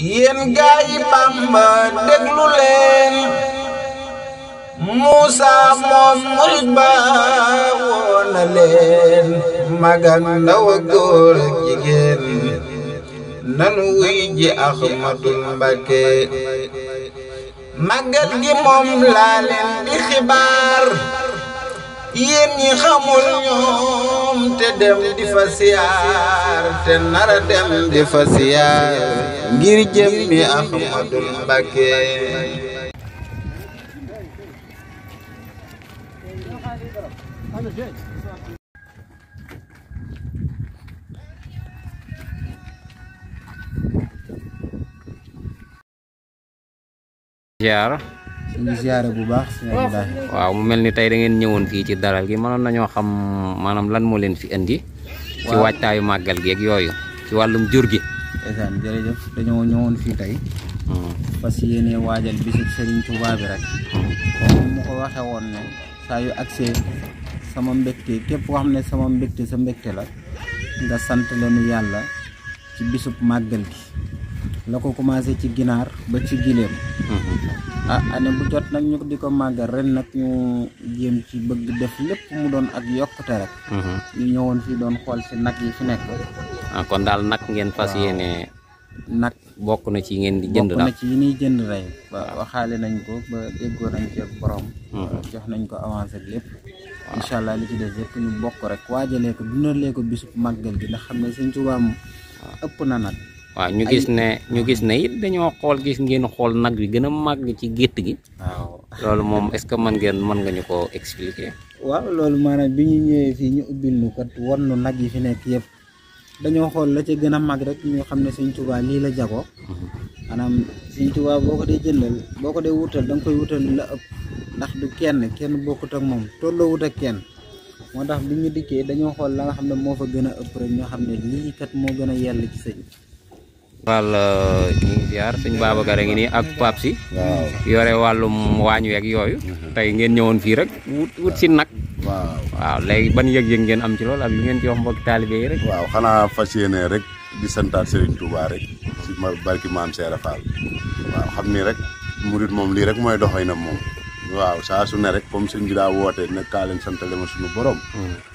yéen gaa yi Bamba déglu leen Muusa moom murit ba woona leen mag ak ndaw ak góor ak jigéen nanu wuy ji Ahmadul Mbakke màggal gi moom laa leen di xibaar yéen ñi xamul ñoom te dem di fa siyaar te nara dem di fa siyaar ngir jëmmi Ahmadul Mbakke ziar ñu ziaré bu baax sëñ Abdoulaye. waaw mu melni tay da ngeen ñëwoon fi ci daral gi mënon nañu xam manam lan mo leen fi indi ci waajtaayu màggal gi ak yooyu ci walum jur gi ndeysaan jërëjëf dañoo ñëwoon fii tey parce que yéene waajal bisu Serigne Touba bi rek comme mu ko waxee woon ne saa yu accès sama mbégte képp koo xam ne sama mbégte sa mbégte la nga sant leenu yàlla ci bisub màggal gi la ko commencé ci ginaar ba ci gileem année bu jot nag ñu di ko màggal ren nag ñu jéem ci bëgg def lépp mu doon ak yokkute rek ñu ñëwoon fii doon xool si nag yi fi nekk kon daal nag ngeen fas yéene nag bokk na ci ngeen di jënd daal bokk na ci yi ñuy jënd rey waxaale nañ ko ba déggoo nañ ci ak borom jox nañ ko avancé ak lépp incha allah li ci des yëpp ñu bokk rek waajalee ko dundalee ko bisub màggal gi ndax xam ne Sëñ Tuubaa moom ëpp na nag waaw ñu gis ne it dañoo xool gis ngeen xool nag bi gën a màgg ci gétt gi waaw loolu moom est-ce que mën nga ñu ko expliquer waaw loolu maanaam bi ñu ñëwee fii ñu ubbil nu kat won nu nag yi fi nekk yëpp dañoo xool la ca gën a mag rek ñu xam ne Sëñ Tuubaa lii la jagoo maanaam Sëñ Tuubaa boo ko dee jëndal boo ko dee wutal da nga koy wutal la ëpp ndax du kenn bokkut ak moom tolloo wut ak kenn moo tax bi ñu dikkee dañoo xool la nga xam ne moo fa gën a ëpp rek ñoo xam ne lii kat moo gën a yell ci sëñ wal ñu ngi ziar sëñ Babacar a ngi nii ak Pape si yore wàllum waañ weeg yooyu tey ngeen ñëwoon fii rek wut si nag waaw léegi ban yëg-yëg ngeen am ci loolu ak li ngeen ci wax mbokki taalibe yi rek waaw xanaa fas yéene rek di santaat Serigne Touba rek ci barki maam Seera Fall waaw xam ni rek murit moom lii rek mooy doxay na moom waaw saa su ne rek comme sëñ bi daa woote ne kaa leen santale ma suñu borom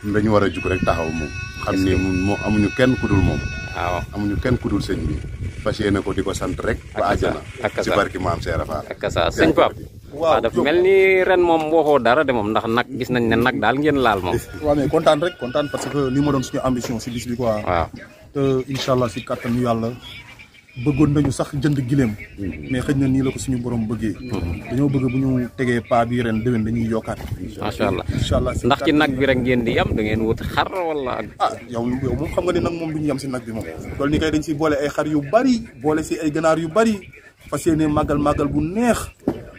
dañu war a jug rek taxaw moom xam ni moom amuñu kenn ku dul moom waaw amuñu kenn ku dul sëñ bi fas yéene ko di ko sant rek ba àjjana ci barki maam Seera Fall ak sa sëñ Pape waaw dafa mel ni ren moom waxoo dara de moom ndax nag gis nañ ne nag daal ngeen laal moom waaw mais kontaan rek kontaan parce que li ma doon suñu ambition si bis bi quoi waaw te incha allah si kattanu yàlla bëggoon nañu sax jënd gileem mais xëj na nii la ko suñu borom bëggee dañoo bëgg bu ñu tegee paa bi ren déwén dañuy yokkaat macha allah incha allah ndax ci nag bi rek ngeen di yam da ngeen wut xar wala yow moom xam nga ne nag moom du ñu yam si nag bi moom loolu ni kay dañ si boole ay xar yu bari boole si ay ganaar yu bari fas yéene màggal bu neex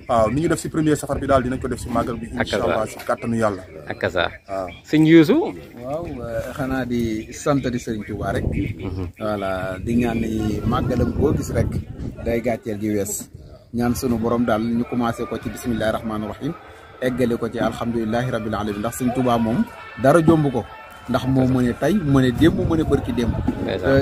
waaw ni ñu def si premier safar bi daal dinañ ko def si màggal bi incha allah si kàttanu yàlla ak sa waaw sëñ Youssou waaw xanaa di sant di Serigne Touba rek voilà di ñaan ni màggalam boo gis rek day gàcceel gi wees ñaan sunu borom daal ñu commencé ko ci bismillahi rahmaani rahim eggale ko ci alhamdulilahi rabbil alamin ndax Serigne Touba moom dara jomb ko ndax moo mëne tey mëne démb mëne bërki démb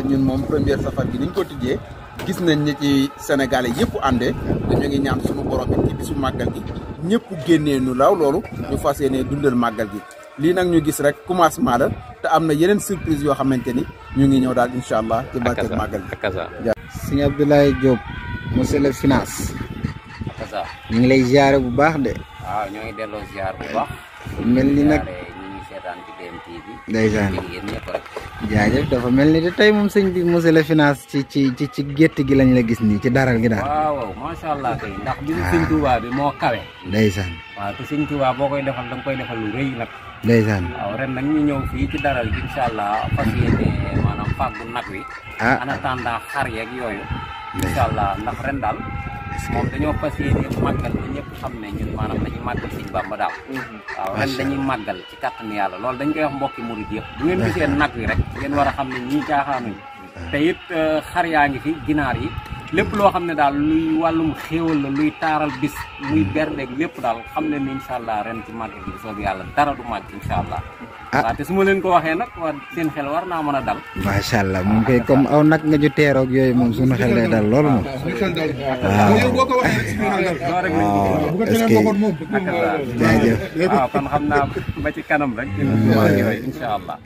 ñun moom première safar gi niñ ko tijjee gis nañ ni ci Sénégalais yëpp àndee dañu ngi ñaan sunu borom bi ci bisu màggal gi ñëpp génnee nu law loolu ñu fas yéene dundal màggal gi lii nag ñu gis rek commencement la te am na yeneen surprise yoo xamante ni ñu ngi ñëw daal incha allah ci barke màggal gi sëñ Abdoulaye Diop monsieur le finance ñu ngi lay ziare bu baax de waaw ñoo ngi delloo ziar bu baax mel ni nag ndeysaan jaajëf dafa mel ni de tey moom sëñ bi monsieur le finance ci gétt gi lañ la gis nii ci daral gi daal waaw macha allah kay ndax bisu sëñ Touba bi moo kawe ndeysaan waaw te sëñ Touba boo koy defal da nga koy defal lu rëy nag ndeysaan waaw ren nag ñu ñëw fii ci daral gi incha allah fas yéene maanaam fàggu nag wi en attendant xar yeeg yooyu incha allah ndax ren daal moom dañoo fas yéene màggal ba ñëpp xam ne ñun maanaam dañuy màggal Sëñ Bamba daal waaw ren dañuy màggal ci kàttanu yàlla loolu dañ koy wax mbokki murid yëpp bu ngeen gisee nag wi rek ngeen war a xam ne ñii caaxaanuñ te it xar yaa ngi fi ginaar yi lépp loo xam ne daal luy wàllum xéewal la luy taaral bis muy berdeeg lépp daal xam ne ni incha allah ren ci màgg bi soob yàlla dara du màgg incha allah. waaw te su ma leen ko waxee nag war seen xel war naa mën a dal. macha allah moom kay comme aw nag nga ju teeroog yooyu moom suñu xel lay dal loolu moom. waaw est-ce que jaajëf. waaw kon xam naa ba ci kanam rek. waaw incha allah.